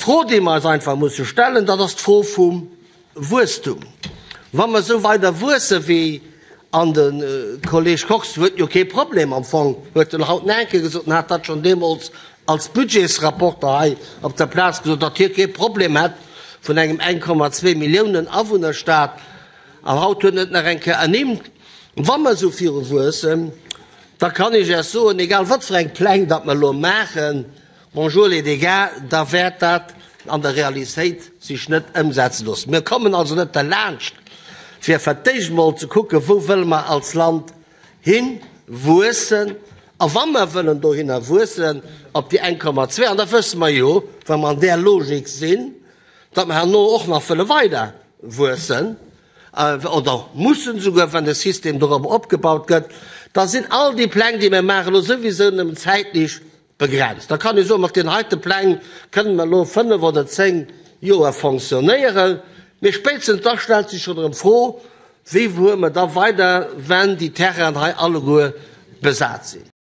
D'Fro, déi mer eis einfach musse stellen, dat ass d'Fro vum Wuesstum. Wa mer esou weider wuesse wéi, an de Kolleg Kox huet jo kee Problem am Fong, huet en haut nach eng Kéier gesot, en hat dat schonn deemools als Budgetsrapporter hei op der Plaz gesot, datt hie kee Problem hätt vun engem 1,2 Milliounen Awunnerstaat, an haut huet en et nach eng Kéier ernimmt. Wa mer esou viru wuessen, da kann ech Iech soen, egal wat fir eng Pläng datt mer elo maachen, Bonjour les dégâts, da wäert dat an der Realitéit sech net ëmsetzen loossen. Mir kommen also net derlaanscht, fir fir d'éischt emol ze kucken, wou wëlle mer als Land hi wuessen. A wa mer wëllen dohinner wuessen, op déi 1,2, an da wësse mer jo, wa mer an där Logik sinn, datt mer herno och nach wëlle weider wuessen, oder mussen souguer, wann de System dorobber opgebaut gëtt, da sinn all déi Pläng, déi mer maachen, elo souwisou nëmmen zäitlech Begrenzt. Da kann ee soen, mat deenen heite Pläng kënnen mer elo 5 oder 10 Joer fonctionnéieren, mee spéitstens da stellt sech schonn erëm d'Fro, wéi fuere mer da weider, wenn déi Terrainen hei alleguer besat sinn.